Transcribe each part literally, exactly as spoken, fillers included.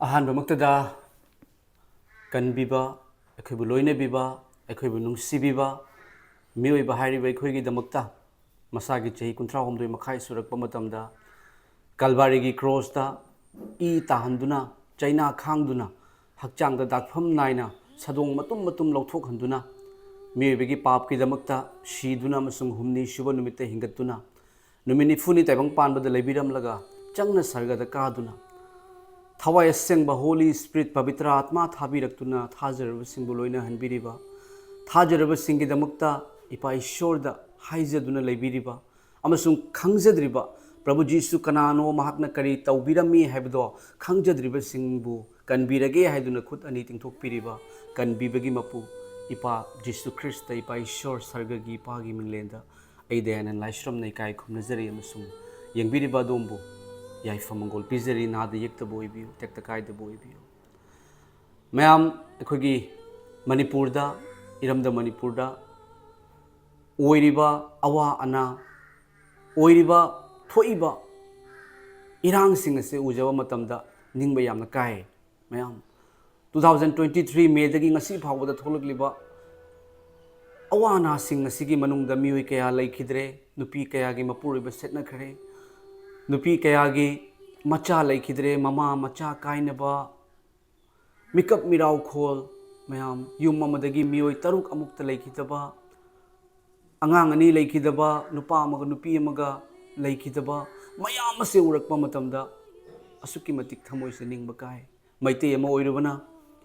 ꯑꯍꯥꯟꯕꯃꯛꯇꯗ ꯀꯟꯕꯤꯕ, ꯑꯩꯈꯣꯏꯕꯨ ꯂꯣꯏꯅꯕꯤꯕ, ꯑꯩꯈꯣꯏꯕꯨ ꯅꯨꯡꯁꯤꯕꯤꯕ ꯃꯤꯑꯣꯏꯕ ꯍꯥꯏꯔꯤꯕ ꯑꯩꯈꯣꯏꯒꯤꯗꯃꯛꯇ ꯃꯁꯥꯒꯤ ꯆꯍꯤ ꯀꯨꯟꯊ꯭ꯔꯥ ꯍꯨꯝꯗꯣꯏ ꯃꯈꯥꯏ ꯁꯨꯔꯛꯄ ꯃꯇꯝꯗ ꯀꯜꯚꯥꯔꯤꯒꯤ ꯀ꯭ꯔꯣꯁꯇ ꯏ ꯇꯥꯍꯟꯗꯨꯅ, ꯆꯩꯅꯥ ꯈꯥꯡꯗꯨꯅ, ꯍꯛꯆꯥꯡꯗ ꯗꯥꯛꯐꯝ ꯅꯥꯏꯅ ꯁꯥꯗꯣꯡ ꯃꯇꯨꯝ ꯃꯇꯨꯝ ꯂꯧꯊꯣꯛꯍꯟꯗꯨꯅ, ꯃꯤꯑꯣꯏꯕꯒꯤ ꯄꯥꯞꯀꯤꯗꯃꯛꯇ ꯁꯤꯗꯨꯅ ꯑꯃꯁꯨꯡ ꯍꯨꯝꯅꯤ ꯁꯨꯕ ꯅꯨꯃꯤꯠꯇ ꯍꯤꯡꯒꯠꯇꯨꯅ, ꯅꯨꯃꯤꯠ ꯅꯤꯐꯨꯅꯤ ꯇꯥꯏꯕꯪ ꯄꯥꯟꯕꯗ ꯂꯩꯕꯤꯔꯝꯂꯒ ꯆꯪꯅ ꯁꯔꯒꯗ ꯀꯥꯗꯨꯅ, ꯊꯋꯥꯏ ꯑꯁꯦꯡꯕ Holy Spirit, ꯄꯕꯤꯇ꯭ꯔ ꯑꯥꯠꯃꯥ ꯊꯥꯕꯤꯔꯛꯇꯨꯅ ꯊꯥꯖꯔꯕꯁꯤꯡꯕꯨ ꯂꯣꯏꯅꯍꯟꯕꯤꯔꯤꯕ, ꯊꯥꯖꯔꯕꯁꯤꯡꯒꯤꯗꯃꯛꯇ ꯏꯄꯥ ꯏꯁꯣꯔꯗ ꯍꯥꯏꯖꯗꯨꯅ ꯂꯩꯕꯤꯔꯤꯕ ꯑꯃꯁꯨꯡ ꯈꯪꯖꯗ꯭ꯔꯤꯕ ꯄ꯭ꯔꯚꯨ ꯖꯤꯁꯨ ꯀꯅꯥꯅꯣ, ꯃꯍꯥꯛꯅ ꯀꯔꯤ ꯇꯧꯕꯤꯔꯝꯃꯤ ꯍꯥꯏꯕꯗꯣ ꯈꯪꯖꯗ꯭ꯔꯤꯕꯁꯤꯡꯕꯨ ꯀꯟꯕꯤꯔꯒꯦ ꯍꯥꯏꯗꯨꯅ ꯈꯨꯠ ꯑꯅꯤ ꯇꯤꯡꯊꯣꯛꯄꯤꯔꯤꯕ ꯀꯟꯕꯤꯕꯒꯤ ꯃꯄꯨ ꯏꯄꯥ ꯖꯤꯁꯨ ꯈ꯭ꯔꯤꯁꯇ, ꯏꯄꯥ ꯏꯁꯣꯔ ꯁꯔꯒꯒꯤ ꯏꯄꯥꯒꯤ ꯃꯤꯡꯂꯦꯟꯗ ꯑꯩ ꯗꯌꯥꯅꯟ ꯂꯥꯏꯁ꯭ꯔꯝꯅ ꯏꯀꯥꯏ ꯈꯨꯝꯅꯖꯔꯤ ꯑꯃꯁꯨꯡ ꯌꯦꯡꯕꯤꯔꯤꯕ ꯑꯗꯣꯝꯕꯨ ꯌꯥꯏꯐ ꯃꯪꯒꯣꯜ ꯄꯤꯖꯔꯤ꯫ ꯅꯥꯗ ꯌꯦꯛꯇꯕ ꯑꯣꯏꯕꯤꯌꯨ, ꯇꯦꯛꯇ ꯀꯥꯏꯗꯕ ꯑꯣꯏꯕꯤꯌꯨ꯫ ꯃꯌꯥꯝ, ꯑꯩꯈꯣꯏꯒꯤ ꯃꯅꯤꯄꯨꯔꯗ, ꯏꯔꯝꯗꯝ ꯃꯅꯤꯄꯨꯔꯗ ꯑꯣꯏꯔꯤꯕ ꯑꯋꯥ ꯑꯅꯥ, ꯑꯣꯏꯔꯤꯕ ꯊꯣꯛꯏꯕ ꯏꯔꯥꯡꯁꯤꯡ ꯑꯁꯤ ꯎꯖꯕ ꯃꯇꯝꯗ ꯅꯤꯡꯕ ꯌꯥꯝꯅ ꯀꯥꯏ꯫ ꯃꯌꯥꯝ, two thousand twenty three ꯃꯦꯗꯒꯤ ꯉꯁꯤ ꯐꯥꯎꯕꯗ ꯊꯣꯛꯂꯛꯂꯤꯕ ꯑꯋꯥ ꯑꯅꯥꯁꯤꯡ ꯑꯁꯤꯒꯤ ꯃꯅꯨꯡꯗ ꯃꯤꯑꯣꯏ ꯀꯌꯥ ꯂꯩꯈꯤꯗ꯭ꯔꯦ, ꯅꯨꯄꯤ ꯀꯌꯥꯒꯤ ꯃꯄꯨꯔꯣꯏꯕ ꯁꯦꯠꯅꯈ꯭ꯔꯦ, ꯅꯨꯄꯤ ꯀꯌꯥꯒꯤ ꯃꯆꯥ ꯂꯩꯈꯤꯗ꯭ꯔꯦ, ꯃꯃꯥ ꯃꯆꯥ ꯀꯥꯏꯅꯕ, ꯃꯤꯀꯞ ꯃꯤꯔꯥꯎꯈꯣꯜ ꯃꯌꯥꯝ, ꯌꯨꯝ ꯑꯃꯗꯒꯤ ꯃꯤꯑꯣꯏ ꯇꯔꯨꯛ ꯑꯃꯨꯛꯇ ꯂꯩꯈꯤꯗꯕ, ꯑꯉꯥꯡ ꯑꯅꯤ ꯂꯩꯈꯤꯗꯕ, ꯅꯨꯄꯥ ꯑꯃꯒ ꯅꯨꯄꯤ ꯑꯃꯒ ꯂꯩꯈꯤꯗꯕ ꯃꯌꯥꯝ ꯑꯁꯦ ꯎꯔꯛꯄ ꯃꯇꯝꯗ ꯑꯁꯨꯛꯀꯤ ꯃꯇꯤꯛ ꯊꯃꯣꯏꯁꯦ ꯅꯤꯡꯕ ꯀꯥꯏ꯫ ꯃꯩꯇꯩ ꯑꯃ ꯑꯣꯏꯔꯨꯕꯅ,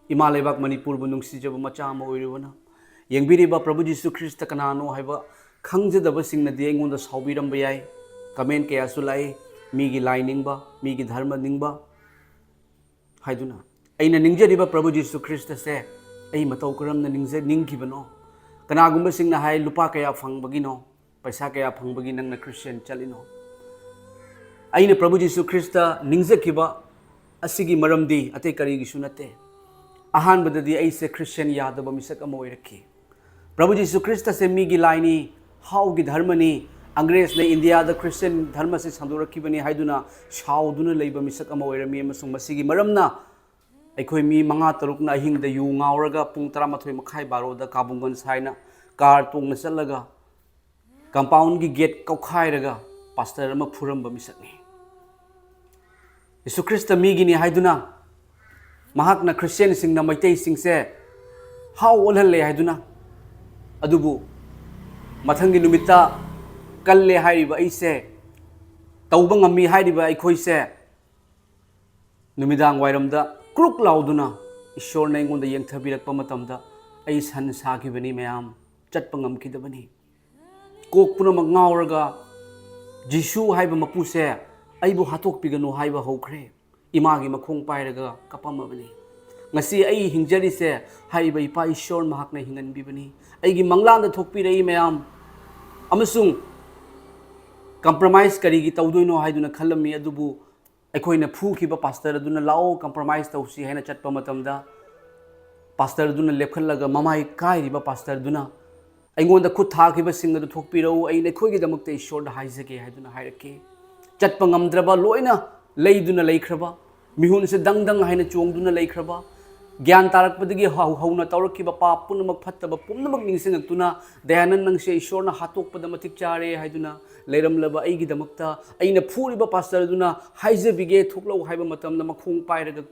ꯏꯃꯥ ꯂꯩꯕꯥꯛ ꯃꯅꯤꯄꯨꯔꯕꯨ ꯅꯨꯡꯁꯤꯖꯕ ꯃꯆꯥ ꯑꯃ ꯑꯣꯏꯔꯨꯕꯅ, ꯌꯦꯡꯕꯤꯔꯤꯕ ꯄ꯭ꯔꯚꯨ ꯖꯤꯁꯨ ꯈ꯭ꯔꯤꯁꯇ ꯀꯅꯥꯅꯣ ꯍꯥꯏꯕ ꯈꯪꯖꯗꯕꯁꯤꯡꯅꯗꯤ ꯑꯩꯉꯣꯟꯗ ꯁꯥꯎꯕꯤꯔꯝꯕ ꯌꯥꯏ꯫ ꯀꯃꯦꯟ ꯀꯌꯥꯁꯨ ꯂꯥꯛꯏ, ꯃꯤꯒꯤ ꯂꯥꯏ ꯅꯤꯡꯕ, ꯃꯤꯒꯤ ꯙꯔꯃ ꯅꯤꯡꯕ ꯍꯥꯏꯗꯨꯅ꯫ ꯑꯩꯅ ꯅꯤꯡꯖꯔꯤꯕ ꯄ꯭ꯔꯚꯨ ꯖꯤꯁꯨ ꯈ꯭ꯔꯤꯁꯇꯁꯦ ꯑꯩ ꯃꯇꯧ ꯀꯔꯝꯅ ꯅꯤꯡꯖ-, ꯅꯤꯡꯈꯤꯕꯅꯣ? ꯀꯅꯥꯒꯨꯝꯕꯁꯤꯡꯅ ꯍꯥꯏ, "ꯂꯨꯄꯥ ꯀꯌꯥ ꯐꯪꯕꯒꯤꯅꯣ? ꯄꯩꯁꯥ ꯀꯌꯥ ꯐꯪꯕꯒꯤ ꯅꯪꯅ ꯈ꯭ꯔꯤꯁꯇꯤꯌꯥꯟ ꯆꯠꯂꯤꯅꯣ?" ꯑꯩꯅ ꯄ꯭ꯔꯚꯨ ꯖꯤꯁꯨ ꯈ꯭ꯔꯤꯁꯇ ꯅꯤꯡꯖꯈꯤꯕ ꯑꯁꯤꯒꯤ ꯃꯔꯝꯗꯤ ꯑꯇꯩ ꯀꯔꯤꯒꯤꯁꯨ ꯅꯠꯇꯦ꯫ ꯑꯍꯥꯟꯕꯗꯗꯤ ꯑꯩꯁꯦ ꯈ꯭ꯔꯤꯁꯇꯤꯌꯥꯟ ꯌꯥꯗꯕ ꯃꯤꯁꯛ ꯑꯃ ꯑꯣꯏꯔꯛꯈꯤ꯫ ꯄ꯭ꯔꯚꯨ ꯖꯤꯁꯨ ꯈ꯭ꯔꯤꯁꯇꯁꯦ ꯃꯤꯒꯤ ꯂꯥꯏꯅꯤ, ꯍꯥꯎꯒꯤ ꯙꯔꯃꯅꯤ, ꯑꯪꯒ꯭ꯔꯦꯖꯅ ꯏꯟꯗꯤꯌꯥꯗ ꯈ꯭ꯔꯤꯁꯇꯤꯌꯟ ꯙꯔꯃꯁꯤ ꯁꯟꯗꯣꯔꯛꯈꯤꯕꯅꯤ ꯍꯥꯏꯗꯨꯅ ꯁꯥꯎꯗꯨꯅ ꯂꯩꯕ ꯃꯤꯁꯛ ꯑꯃ ꯑꯣꯏꯔꯝꯃꯤ, ꯑꯃꯁꯨꯡ ꯃꯁꯤꯒꯤ ꯃꯔꯝꯅ ꯑꯩꯈꯣꯏ ꯃꯤ ꯃꯉꯥ ꯇꯔꯨꯛꯅ ꯑꯍꯤꯡꯗ ꯌꯨ ꯉꯥꯎꯔꯒ ꯄꯨꯡ ꯇꯔꯥꯃꯥꯊꯣꯏ ꯃꯈꯥꯏ ꯕꯥꯔꯣꯗ ꯀꯥꯕꯨꯡꯒꯟꯁ ꯍꯥꯏꯅ ꯀꯥꯔ ꯇꯣꯡꯅ ꯆꯠꯂꯒ ꯀꯝꯄꯥꯎꯟꯒꯤ ꯒꯦꯠ ꯀꯧꯈꯥꯏꯔꯒ ꯄꯥꯁꯇꯔ ꯑꯃ ꯐꯨꯔꯝꯕ ꯃꯤꯁꯛꯅꯤ꯫ ꯌꯦꯁꯨ ꯈ꯭ꯔꯤꯁꯇ ꯃꯤꯒꯤꯅꯤ ꯍꯥꯏꯗꯨꯅ ꯃꯍꯥꯛꯅ ꯈ꯭ꯔꯤꯁꯇꯤꯌꯥꯟꯁꯤꯡꯅ ꯃꯩꯇꯩꯁꯤꯡꯁꯦ ꯍꯥꯎ ꯑꯣꯜꯍꯜꯂꯦ ꯍꯥꯏꯗꯨꯅ, ꯑꯗꯨꯕꯨ ꯃꯊꯪꯒꯤ ꯅꯨꯃꯤꯠꯇ ꯀꯜꯂꯦ ꯍꯥꯏꯔꯤꯕ ꯑꯩꯁꯦ, ꯇꯧꯕ ꯉꯝꯃꯤ ꯍꯥꯏꯔꯤꯕ ꯑꯩꯈꯣꯏꯁꯦ, ꯅꯨꯃꯤꯗꯥꯡ ꯋꯥꯏꯔꯝꯗ ꯀ꯭ꯔꯨꯛ ꯂꯥꯎꯗꯨꯅ ꯏꯁꯣꯔꯅ ꯑꯩꯉꯣꯟꯗ ꯌꯦꯡꯊꯕꯤꯔꯛꯄ ꯃꯇꯝꯗ ꯑꯩ ꯁꯟ ꯁꯥꯈꯤꯕꯅꯤ ꯃꯌꯥꯝ, ꯆꯠꯄ ꯉꯝꯈꯤꯗꯕꯅꯤ꯫ ꯀꯣꯛ ꯄꯨꯝꯅꯃꯛ ꯉꯥꯎꯔꯒ ꯖꯤꯁꯨ ꯍꯥꯏꯕ ꯃꯄꯨꯁꯦ ꯑꯩꯕꯨ ꯍꯥꯠꯇꯣꯛꯄꯤꯒꯅꯨ ꯍꯥꯏꯕ ꯍꯧꯈ꯭ꯔꯦ꯫ ꯏꯃꯥꯒꯤ ꯃꯈꯣꯡ ꯄꯥꯏꯔꯒ ꯀꯞꯄꯝꯃꯕꯅꯤ꯫ ꯉꯁꯤ ꯑꯩ ꯍꯤꯡꯖꯔꯤꯁꯦ ꯍꯥꯏꯔꯤꯕ ꯏꯄꯥ ꯏꯁꯣꯔ ꯃꯍꯥꯛꯅ ꯍꯤꯡꯍꯟꯕꯤꯕꯅꯤ꯫ ꯑꯩꯒꯤ ꯃꯪꯂꯥꯟꯗ ꯊꯣꯛꯄꯤꯔꯛꯏ ꯃꯌꯥꯝ, ꯑꯃꯁꯨꯡ ꯀꯝꯄ꯭ꯔꯣꯃꯥꯏꯁ ꯀꯔꯤꯒꯤ ꯇꯧꯗꯣꯏꯅꯣ ꯍꯥꯏꯗꯨꯅ ꯈꯜꯂꯝꯃꯤ꯫ ꯑꯗꯨꯕꯨ ꯑꯩꯈꯣꯏꯅ ꯐꯨꯈꯤꯕ ꯄꯥꯁꯇꯔ ꯑꯗꯨꯅ "ꯂꯥꯛꯑꯣ, ꯀꯝꯄ꯭ꯔꯣꯃꯥꯏꯁ ꯇꯧꯁꯤ" ꯍꯥꯏꯅ ꯆꯠꯄ ꯃꯇꯝꯗ, ꯄꯥꯁꯇꯔ ꯑꯗꯨꯅ ꯂꯦꯞꯈꯠꯂꯒ ꯃꯃꯥꯏ ꯀꯥꯏꯔꯤꯕ ꯄꯥꯁꯇꯔ ꯑꯗꯨꯅ, "ꯑꯩꯉꯣꯟꯗ ꯈꯨꯠ ꯊꯥꯈꯤꯕꯁꯤꯡ ꯑꯗꯨ ꯊꯣꯛꯄꯤꯔꯛꯎ, ꯑꯩ ꯅꯈꯣꯏꯒꯤꯗꯃꯛꯇ ꯏꯁꯣꯔꯗ ꯍꯥꯏꯖꯒꯦ" ꯍꯥꯏꯗꯨꯅ ꯍꯥꯏꯔꯛꯈꯤ꯫ ꯆꯠꯄ ꯉꯝꯗ꯭ꯔꯕ, ꯂꯣꯏꯅ ꯂꯩꯗꯨꯅ ꯂꯩꯈ꯭ꯔꯕ, ꯃꯤꯍꯨꯟꯁꯦ ꯗꯪ ꯗꯪ ꯍꯥꯏꯅ ꯆꯣꯡꯗꯨꯅ ꯂꯩꯈ꯭ꯔꯕ, ꯒ꯭ꯌꯥꯟ ꯇꯥꯔꯛꯄꯗꯒꯤ ꯍꯧ-, ꯍꯧꯅ ꯇꯧꯔꯛꯈꯤꯕ ꯄꯥꯞ ꯄꯨꯝꯅꯃꯛ, ꯐꯠꯇꯕ ꯄꯨꯝꯅꯃꯛ ꯅꯤꯡꯁꯤꯡꯉꯛꯇꯨꯅ, "ꯗꯌꯥꯅꯟ, ꯅꯪꯁꯦ ꯏꯁꯣꯔꯅ ꯍꯥꯠꯇꯣꯛꯄꯗ ꯃꯇꯤꯛ ꯆꯥꯔꯦ" ꯍꯥꯏꯗꯨꯅ ꯂꯩꯔꯝꯂꯕ ꯑꯩꯒꯤꯗꯃꯛꯇ, ꯑꯩꯅ ꯐꯨꯔꯤꯕ ꯄꯥꯁꯇꯔ ꯑꯗꯨꯅ "ꯍꯥꯏꯖꯕꯤꯒꯦ, ꯊꯣꯛꯂꯛꯎ" ꯍꯥꯏꯕ ꯃꯇꯝꯗ ꯃꯈꯣꯡ ꯄꯥꯏꯔꯒ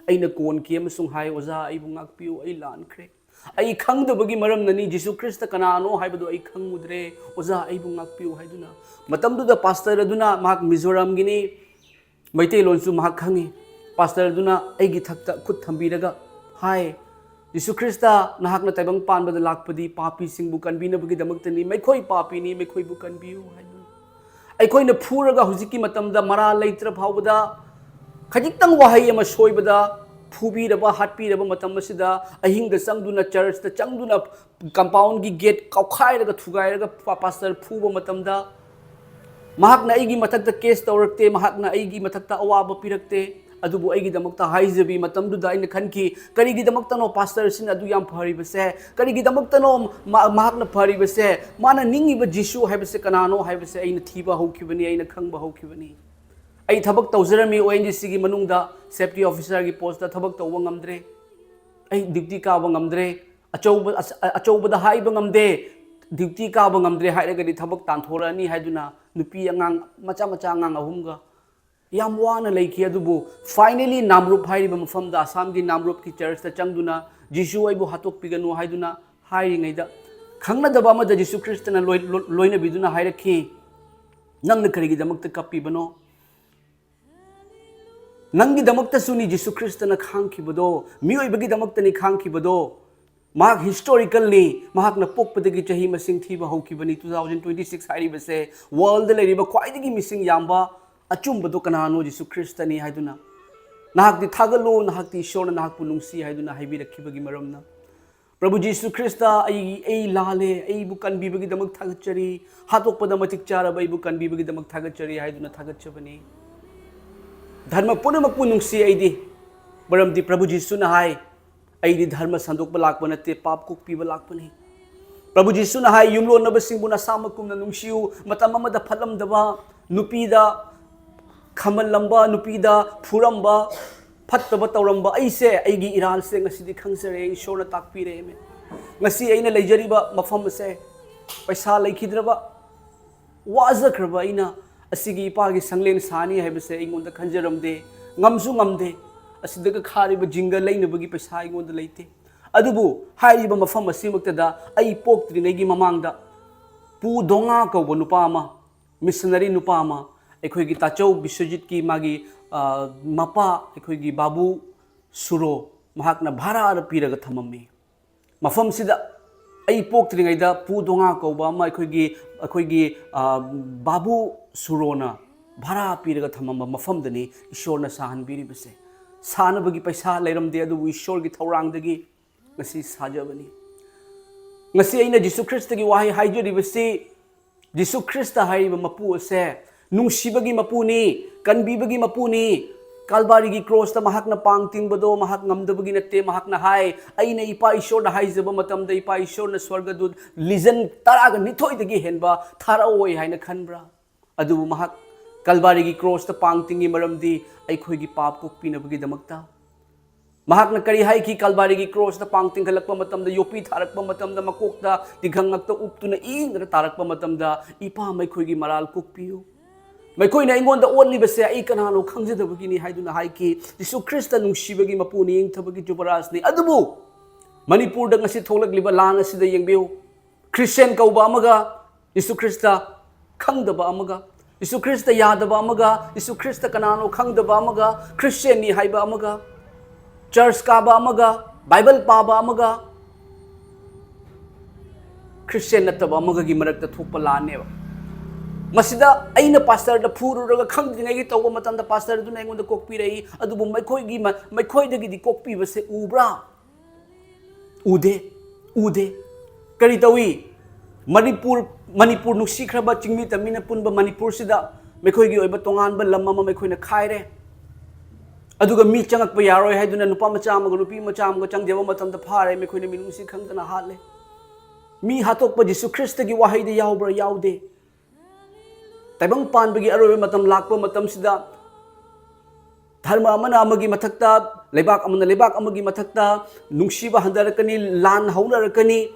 ꯑꯩꯅ ꯀꯣꯟꯈꯤ ꯑꯃꯁꯨꯡ ꯍꯥꯏ, "ꯑꯣꯖꯥ, ꯑꯩꯕꯨ ꯉꯥꯛꯄꯤꯌꯨ, ꯑꯩ ꯂꯥꯟꯈ꯭ꯔꯦ꯫ ꯑꯩ ꯈꯪꯗꯕꯒꯤ ꯃꯔꯝꯅꯅꯤ, ꯖꯤꯁꯨ ꯈ꯭ꯔꯤꯁꯇ ꯀꯅꯥꯅꯣ ꯍꯥꯏꯕꯗꯨ ꯑꯩ ꯈꯪꯉꯨꯗ꯭ꯔꯦ꯫ ꯑꯣꯖꯥ, ꯑꯩꯕꯨ ꯉꯥꯛꯄꯤꯌꯨ" ꯍꯥꯏꯗꯨꯅ꯫ ꯃꯇꯝꯗꯨꯗ ꯄꯥꯁꯇꯔ ꯑꯗꯨꯅ, ꯃꯍꯥꯛ ꯃꯤꯖꯣꯔꯥꯝꯒꯤꯅꯤ, ꯃꯩꯇꯩꯂꯣꯟꯁꯨ ꯃꯍꯥꯛ ꯈꯪꯉꯤ꯫ ꯄꯥꯁꯇꯔ ꯑꯗꯨꯅ ꯑꯩꯒꯤ ꯊꯛꯇ ꯈꯨꯠ ꯊꯝꯕꯤꯔꯒ ꯍꯥꯏ, "ꯖꯤꯁꯨ ꯈ꯭ꯔꯤꯁꯇ ꯅꯍꯥꯛꯅ ꯇꯥꯏꯕꯪ ꯄꯥꯟꯕꯗ ꯂꯥꯛꯄꯗꯤ ꯄꯥꯄꯤꯁꯤꯡꯕꯨ ꯀꯟꯕꯤꯅꯕꯒꯤꯗꯃꯛꯇꯅꯤ꯫ ꯃꯈꯣꯏ ꯄꯥꯄꯤꯅꯤ, ꯃꯈꯣꯏꯕꯨ ꯀꯟꯕꯤꯌꯨ" ꯍꯥꯏꯗꯨꯅ꯫ ꯑꯩꯈꯣꯏꯅ ꯐꯨꯔꯒ ꯍꯧꯖꯤꯛꯀꯤ ꯃꯇꯝꯗ ꯃꯔꯥꯜ ꯂꯩꯇ꯭ꯔ ꯐꯥꯎꯕꯗ, ꯈꯖꯤꯛꯇꯪ ꯋꯥꯍꯩ ꯑꯃ ꯁꯣꯏꯕꯗ ꯐꯨꯕꯤꯔꯕ, ꯍꯥꯠꯄꯤꯔꯕ ꯃꯇꯝ ꯑꯁꯤꯗ, ꯑꯍꯤꯡꯗ ꯆꯪꯗꯨꯅ, ꯆꯔꯆꯇ ꯆꯪꯗꯨꯅ, ꯀꯝꯄꯥꯎꯟꯒꯤ ꯒꯦꯠ ꯀꯥꯎꯈꯥꯏꯔꯒ ꯊꯨꯒꯥꯏꯔꯒ ꯄꯥ-, ꯄꯥꯁꯇꯔ ꯐꯨꯕ ꯃꯇꯝꯗ, ꯃꯍꯥꯛꯅ ꯑꯩꯒꯤ ꯃꯊꯛꯇ ꯀꯦꯁ ꯇꯧꯔꯛꯇꯦ, ꯃꯍꯥꯛꯅ ꯑꯩꯒꯤ ꯃꯊꯛꯇ ꯑꯋꯥꯕ ꯄꯤꯔꯛꯇꯦ꯫ ꯑꯗꯨꯕꯨ ꯑꯩꯒꯤꯗꯃꯛꯇ ꯍꯥꯏꯖꯕꯤ ꯃꯇꯝꯗꯨꯗ ꯑꯩꯅ ꯈꯟꯈꯤ, "ꯀꯔꯤꯒꯤꯗꯃꯛꯇꯅꯣ ꯄꯥꯁꯇꯔꯁꯤꯅ ꯑꯗꯨ ꯌꯥꯝ ꯐꯔꯤꯕꯁꯦ? ꯀꯔꯤꯒꯤꯗꯃꯛꯇꯅꯣ ꯃꯥ-, ꯃꯍꯥꯛꯅ ꯐꯔꯤꯕꯁꯦ? ꯃꯥꯅ ꯅꯤꯡꯉꯤꯕ ꯖꯤꯁꯨ ꯍꯥꯏꯕꯁꯦ ꯀꯅꯥꯅꯣ?" ꯍꯥꯏꯕꯁꯦ ꯑꯩꯅ ꯊꯤꯕ ꯍꯧꯈꯤꯕꯅꯤ, ꯑꯩꯅ ꯈꯪꯕ ꯍꯧꯈꯤꯕꯅꯤ꯫ ꯑꯩ ꯊꯕꯛ ꯇꯧꯖꯔꯝꯃꯤ ꯑꯣ ꯑꯦꯟ ꯖꯤ ꯁꯤꯒꯤ ꯃꯅꯨꯡꯗ, ꯁꯦꯐꯇꯤ ꯑꯣꯐꯤꯁꯥꯔꯒꯤ ꯄꯣꯁꯇ ꯊꯕꯛ ꯇꯧꯕ ꯉꯝꯗ꯭ꯔꯦ꯫ ꯑꯩ ꯗ꯭ꯌꯨꯇꯤ ꯀꯥꯕ ꯉꯝꯗ꯭ꯔꯦ꯫ ꯑꯆꯧꯕ, ꯑꯆ-, ꯑꯆꯧꯕꯗ ꯍꯥꯏꯕ ꯉꯝꯗꯦ꯫ ꯗ꯭ꯌꯨꯇꯤ ꯀꯥꯕ ꯉꯝꯗ꯭ꯔꯦ ꯍꯥꯏꯔꯒꯗꯤ ꯊꯕꯛ ꯇꯥꯟꯊꯣꯔꯛꯑꯅꯤ ꯍꯥꯏꯗꯨꯅ ꯅꯨꯄꯤ ꯑꯉꯥꯡ, ꯃꯆꯥ ꯃꯆꯥ ꯑꯉꯥꯡ ꯑꯍꯨꯝꯒ ꯌꯥꯝ ꯋꯥꯅ ꯂꯩꯈꯤ꯫ ꯑꯗꯨꯕꯨ finally ꯅꯥꯝꯔꯨꯞ ꯍꯥꯏꯔꯤꯕ ꯃꯐꯝꯗ, ꯑꯁꯥꯝꯒꯤ ꯅꯥꯝꯔꯨꯞꯀꯤ ꯆꯔꯆꯇ ꯆꯪꯗꯨꯅ, "ꯖꯤꯁꯨ, ꯑꯩꯕꯨ ꯍꯥꯠꯇꯣꯛꯄꯤꯒꯅꯨ" ꯍꯥꯏꯗꯨꯅ ꯍꯥꯏꯔꯤꯉꯩꯗ, ꯈꯪꯅꯗꯕ ꯑꯃꯗ ꯖꯤꯁꯨ ꯈ꯭ꯔꯤꯁꯇꯅ ꯂꯣꯏ-, ꯂꯣ-, ꯂꯣꯏꯅꯕꯤꯗꯨꯅ ꯍꯥꯏꯔꯛꯈꯤ, "ꯅꯪꯅ ꯀꯔꯤꯒꯤꯗꯃꯛꯇ ꯀꯞꯄꯤꯕꯅꯣ? ꯅꯪꯒꯤꯗꯃꯛꯇꯁꯨꯅꯤ ꯖꯤꯁꯨ ꯈ꯭ꯔꯤꯁꯇꯅ ꯈꯥꯡꯈꯤꯕꯗꯣ, ꯃꯤꯑꯣꯏꯕꯒꯤꯗꯃꯛꯇꯅꯤ ꯈꯥꯡꯈꯤꯕꯗꯣ꯫ ꯃꯍꯥꯛ ꯍꯤꯁꯇꯣꯔꯤꯀꯦꯜꯅꯤ꯫ ꯃꯍꯥꯛꯅ ꯄꯣꯛꯄꯗꯒꯤ ꯆꯍꯤ ꯃꯁꯤꯡ ꯊꯤꯕ ꯍꯧꯈꯤꯕꯅꯤ꯫ Two thousand twenty six ꯍꯥꯏꯔꯤꯕꯁꯦ ꯋꯥꯔꯜꯗ ꯂꯩꯔꯤꯕ ꯈ꯭ꯋꯥꯏꯗꯒꯤ ꯃꯤꯁꯤꯡ ꯌꯥꯝꯕ ꯑꯆꯨꯝꯕꯗꯣ ꯀꯅꯥꯅꯣ? ꯖꯤꯁꯨ ꯈ꯭ꯔꯤꯁꯇꯅꯤ" ꯍꯥꯏꯗꯨꯅ, "ꯅꯍꯥꯛꯇꯤ ꯊꯥꯒꯠꯂꯨ, ꯅꯍꯥꯛꯇꯤ ꯏꯁꯣꯔꯅ ꯅꯍꯥꯛꯄꯨ ꯅꯨꯡꯁꯤ" ꯍꯥꯏꯗꯨꯅ ꯍꯥꯏꯕꯤꯔꯛꯈꯤꯕꯒꯤ ꯃꯔꯝꯅ꯫ "ꯄ꯭ꯔꯚꯨ ꯖꯤꯁꯨ ꯈ꯭ꯔꯤꯁꯇ, ꯑꯩ, ꯑꯩ ꯂꯥꯜꯂꯦ, ꯑꯩꯕꯨ ꯀꯟꯕꯤꯕꯒꯤꯗꯃꯛ ꯊꯥꯒꯠꯆꯔꯤ, ꯍꯥꯠꯇꯣꯛꯄꯗ ꯃꯇꯤꯛ ꯆꯥꯔꯕ ꯑꯩꯕꯨ ꯀꯟꯕꯤꯕꯒꯤꯗꯃꯛ ꯊꯥꯒꯠꯆꯔꯤ" ꯍꯥꯏꯗꯨꯅ ꯊꯥꯒꯠꯆꯕꯅꯤ꯫ "ꯙꯔꯃ ꯄꯨꯝꯅꯃꯛꯄꯨ ꯅꯨꯡꯁꯤ ꯑꯩꯗꯤ, ꯃꯔꯝꯗꯤ ꯄ꯭ꯔꯚꯨ ꯖꯤꯁꯨꯅ ꯍꯥꯏ, 'ꯑꯩꯗꯤ ꯙꯔꯃ ꯁꯟꯗꯣꯛꯄ ꯂꯥꯛꯄ ꯅꯠꯇꯦ, ꯄꯥꯞ ꯀꯣꯛꯄꯤꯕ ꯂꯥꯛꯄꯅꯤ.' ꯄ꯭ꯔꯚꯨ ꯖꯤꯁꯨꯅ ꯍꯥꯏ, 'ꯌꯨꯝꯂꯣꯟꯅꯕꯁꯤꯡꯕꯨ ꯅꯁꯥꯃꯛꯀꯨꯝꯅ ꯅꯨꯡꯁꯤꯌꯨ.' ꯃꯇꯝ ꯑꯃꯗ ꯐꯠꯂꯝꯗꯕ, ꯅꯨꯄꯤꯗ ꯈꯝꯍꯜꯂꯝꯕ, ꯅꯨꯄꯤꯗ ꯐꯨꯔꯝꯕ, ꯐꯠꯇꯕ ꯇꯧꯔꯝꯕ ꯑꯩꯁꯦ, ꯑꯩꯒꯤ ꯏꯔꯥꯜꯁꯦ ꯉꯁꯤꯗꯤ ꯈꯪꯖꯔꯦ, ꯏꯁꯣꯔꯅ ꯇꯥꯛꯄꯤꯔꯦ꯫ ꯉꯁꯤ ꯑꯩꯅ ꯂꯩꯖꯔꯤꯕ ꯃꯐꯝ ꯑꯁꯦ ꯄꯩꯁꯥ ꯂꯩꯈꯤꯗ꯭ꯔꯕ, ꯋꯥꯖꯈ꯭ꯔꯕ ꯑꯩꯅ ꯑꯁꯤꯒꯤ ꯏꯄꯥꯒꯤ ꯁꯪꯂꯦꯟ ꯁꯥꯅꯤ ꯍꯥꯏꯕꯁꯦ ꯑꯩꯉꯣꯟꯗ ꯈꯟꯖꯔꯝꯗꯦ, ꯉꯝꯁꯨ ꯉꯝꯗꯦ꯫ ꯑꯁꯤꯗꯒ ꯈꯥꯔꯤꯕ ꯖꯤꯡꯒ ꯂꯩꯅꯕꯒꯤ ꯄꯩꯁꯥ ꯑꯩꯉꯣꯟꯗ ꯂꯩꯇꯦ꯫ ꯑꯗꯨꯕꯨ ꯍꯥꯏꯔꯤꯕ ꯃꯐꯝ ꯑꯁꯤꯃꯛꯇꯗ ꯑꯩ ꯄꯣꯛꯇ꯭ꯔꯤꯉꯩꯒꯤ ꯃꯃꯥꯡꯗ ꯄꯨ ꯗꯣꯉꯥ ꯀꯧꯕ ꯅꯨꯄꯥ ꯑꯃ, ꯃꯤꯁꯅꯔꯤ ꯅꯨꯄꯥ ꯑꯃ, ꯑꯩꯈꯣꯏꯒꯤ ꯇꯥꯆꯧ ꯕꯤꯁ꯭ꯋꯖꯤꯠꯀꯤ ꯃꯥꯒꯤ, ꯑ, ꯃꯄꯥ, ꯑꯩꯈꯣꯏꯒꯤ ꯕꯥꯕꯨ ꯁꯨꯔꯣ, ꯃꯍꯥꯛꯅ ꯚꯥꯔꯥꯗ ꯄꯤꯔꯒ ꯊꯝꯃꯝꯃꯤ꯫ ꯃꯐꯝꯁꯤꯗ ꯑꯩ ꯄꯣꯛꯇ꯭ꯔꯤꯉꯩꯗ ꯄꯨ ꯗꯣꯉꯥ ꯀꯧꯕ ꯑꯃ ꯑꯩꯈꯣꯏꯒꯤ, ꯑꯩꯈꯣꯏꯒꯤ, ꯑ, ꯕꯥꯕꯨ ꯁꯨꯔꯣꯅ ꯚꯥꯔꯥ ꯄꯤꯔꯒ ꯊꯝꯃꯝꯕ ꯃꯐꯝꯗꯅꯤ ꯏꯁꯣꯔꯅ ꯁꯥꯍꯟꯕꯤꯔꯤꯕꯁꯦ꯫ ꯁꯥꯅꯕꯒꯤ ꯄꯩꯁꯥ ꯂꯩꯔꯝꯗꯦ, ꯑꯗꯨꯕꯨ ꯏꯁꯣꯔꯒꯤ ꯊꯧꯔꯥꯡꯗꯒꯤ ꯉꯁꯤ ꯁꯥꯖꯕꯅꯤ꯫ ꯉꯁꯤ ꯑꯩꯅ ꯖꯤꯁꯨ ꯈ꯭ꯔꯤꯁꯇꯒꯤ ꯋꯥꯍꯩ ꯍꯥꯏꯖꯔꯤꯕꯁꯤ, ꯖꯤꯁꯨ ꯈ꯭ꯔꯤꯁꯇ ꯍꯥꯏꯔꯤꯕ ꯃꯄꯨ ꯑꯁꯦ ꯅꯨꯡꯁꯤꯕꯒꯤ ꯃꯄꯨꯅꯤ, ꯀꯟꯕꯤꯕꯒꯤ ꯃꯄꯨꯅꯤ, ꯀꯥꯜꯕꯥꯔꯤꯒꯤ ꯀ꯭ꯔꯣꯁꯇ ꯃꯍꯥꯛꯅ ꯄꯥꯡ ꯇꯤꯡꯕꯗꯣ ꯃꯍꯥꯛ ꯉꯝꯗꯕꯒꯤ ꯅꯠꯇꯦ꯫ ꯃꯍꯥꯛꯅ ꯍꯥꯏ, "ꯑꯩꯅ ꯏꯄꯥ ꯏꯁꯣꯔꯗ ꯍꯥꯏꯖꯕ ꯃꯇꯝꯗ ꯏꯄꯥ ꯏꯁꯣꯔꯅ ꯁ꯭ꯋꯔꯒꯗꯨꯠ ꯂꯤꯖꯟ ꯇꯔꯥꯒ ꯅꯤꯊꯣꯏꯗꯒꯤ ꯍꯦꯟꯕ ꯊꯥꯔꯛꯑꯣꯏ ꯍꯥꯏꯅ ꯈꯟꯕ꯭ꯔꯥ?" ꯑꯗꯨꯕꯨ ꯃꯍꯥꯛ ꯀꯥꯜꯕꯥꯔꯤꯒꯤ ꯀ꯭ꯔꯣꯁꯇ ꯄꯥꯡ ꯇꯤꯡꯉꯤ ꯃꯔꯝꯗꯤ ꯑꯩꯈꯣꯏꯒꯤ ꯄꯥꯞ ꯀꯣꯛꯄꯤꯅꯕꯒꯤꯗꯃꯛꯇ꯫ ꯃꯍꯥꯛꯅ ꯀꯔꯤ ꯍꯥꯏꯈꯤ? ꯀꯥꯜꯕꯥꯔꯤꯒꯤ ꯀ꯭ꯔꯣꯁꯇ ꯄꯥꯡ ꯇꯤꯡꯈꯠꯂꯛꯄ ꯃꯇꯝꯗ, ꯌꯣꯠꯄꯤ ꯊꯥꯔꯛꯄ ꯃꯇꯝꯗ, ꯃꯀꯣꯛꯇ ꯇꯤꯡꯈꯪ ꯉꯛꯇ ꯎꯞꯇꯨꯅ ꯏꯪꯗꯅ ꯇꯥꯔꯛꯄ ꯃꯇꯝꯗ, "ꯏꯄꯥ, ꯃꯈꯣꯏꯒꯤ ꯃꯔꯥꯜ ꯀꯣꯛꯄꯤꯌꯨ꯫ ꯃꯈꯣꯏꯅ ꯑꯩꯉꯣꯟꯗ ꯑꯣꯠꯂꯤꯕꯁꯦ ꯑꯩ ꯀꯅꯥꯅꯣ ꯈꯪꯖꯗꯕꯒꯤꯅꯤ" ꯍꯥꯏꯗꯨꯅ ꯍꯥꯏꯈꯤ꯫ ꯖꯤꯁꯨ ꯈ꯭ꯔꯤꯁꯇ ꯅꯨꯡꯁꯤꯕꯒꯤ ꯃꯄꯨ, ꯅꯤꯡꯊꯕꯒꯤ ꯖꯨꯕꯔꯥꯖꯅꯤ꯫ ꯑꯗꯨꯕꯨ ꯃꯅꯤꯄꯨꯔꯗ ꯉꯁꯤ ꯊꯣꯛꯂꯛꯂꯤꯕ ꯂꯥꯟ ꯑꯁꯤꯗ ꯌꯦꯡꯕꯤꯌꯨ꯫ ꯈ꯭ꯔꯤꯁꯇꯤꯌꯥꯟ ꯀꯧꯕ ꯑꯃꯒ, ꯖꯤꯁꯨ ꯈ꯭ꯔꯤꯁꯇ ꯈꯪꯗꯕ ꯑꯃꯒ, ꯖꯤꯁꯨ ꯈ꯭ꯔꯤꯁꯇ ꯌꯥꯗꯕ ꯑꯃꯒ, ꯖꯤꯁꯨ ꯈ꯭ꯔꯤꯁꯇ ꯀꯅꯥꯅꯣ ꯈꯪꯗꯕ ꯑꯃꯒ, ꯈ꯭ꯔꯤꯁꯇꯤꯌꯥꯟꯅꯤ ꯍꯥꯏꯕ ꯑꯃꯒ, ꯆꯔꯆ ꯀꯥꯕ ꯑꯃꯒ, ꯕꯥꯏꯕꯜ ꯄꯥꯕ ꯑꯃꯒ, ꯈ꯭ꯔꯤꯁꯇꯤꯌꯥꯟ ꯅꯠꯇꯕ ꯑꯃꯒꯒꯤ ꯃꯔꯛꯇ ꯊꯣꯛꯄ ꯂꯥꯟꯅꯦꯕ꯫ ꯃꯁꯤꯗ ꯑꯩꯅ ꯄꯥꯁꯇꯔꯗ ꯐꯨꯔꯨꯔꯒ ꯈꯪꯗ꯭ꯔꯤꯉꯩꯒꯤ ꯇꯧꯕ ꯃꯇꯝꯗ ꯄꯥꯁꯇꯔꯗꯨꯅ ꯑꯩꯉꯣꯟꯗ ꯀꯣꯛꯄꯤꯔꯛꯏ, ꯑꯗꯨꯕꯨ ꯃꯈꯣꯏꯒꯤ ꯃ-, ꯃꯈꯣꯏꯗꯒꯤꯗꯤ ꯀꯣꯛꯄꯤꯕꯁꯦ ꯎꯕ꯭ꯔꯥ? ꯎꯗꯦ, ꯎꯗꯦ꯫ ꯀꯔꯤ ꯇꯧꯏ? ꯃꯅꯤꯄꯨꯔ, ꯃꯅꯤꯄꯨꯔ ꯅꯨꯡꯁꯤꯈ꯭ꯔꯕ ꯆꯤꯡꯃꯤ ꯇꯝꯃꯤꯅ ꯄꯨꯟꯕ ꯃꯅꯤꯄꯨꯔꯁꯤꯗ ꯃꯈꯣꯏꯒꯤ ꯑꯣꯏꯕ ꯇꯣꯉꯥꯟꯕ ꯂꯝ ꯑꯃ ꯃꯈꯣꯏꯅ ꯈꯥꯏꯔꯦ꯫ ꯑꯗꯨꯒ ꯃꯤ ꯆꯪꯉꯛꯄ ꯌꯥꯔꯣꯏ ꯍꯥꯏꯗꯨꯅ ꯅꯨꯄꯥ ꯃꯆꯥ ꯑꯃꯒ ꯅꯨꯄꯤ ꯃꯆꯥ ꯑꯃꯒ ꯆꯪꯖꯕ ꯃꯇꯝꯗ ꯐꯥꯔꯦ, ꯃꯈꯣꯏꯅ ꯃꯤꯅꯨꯡꯁꯤ ꯈꯪꯗꯅ ꯍꯥꯠꯂꯦ꯫ ꯃꯤ ꯍꯥꯠꯇꯣꯛꯄ ꯖꯤꯁꯨ ꯈ꯭ꯔꯤꯁꯇꯒꯤ ꯋꯥꯍꯩꯗ ꯌꯥꯎꯕ꯭ꯔꯥ? ꯌꯥꯎꯗꯦ꯫ ꯇꯥꯏꯕꯪ ꯄꯥꯟꯕꯒꯤ ꯑꯔꯣꯏꯕ ꯃꯇꯝ ꯂꯥꯛꯄ ꯃꯇꯝꯁꯤꯗ ꯙꯔꯃ ꯑꯃꯅ ꯑꯃꯒꯤ ꯃꯊꯛꯇ, ꯂꯩꯕꯥꯛ ꯑꯃꯅ ꯂꯩꯕꯥꯛ ꯑꯃꯒꯤ ꯃꯊꯛꯇ ꯅꯨꯡꯁꯤꯕ ꯍꯟꯊꯔꯛꯀꯅꯤ, ꯂꯥꯟ ꯍꯧꯅꯔꯛꯀꯅꯤ,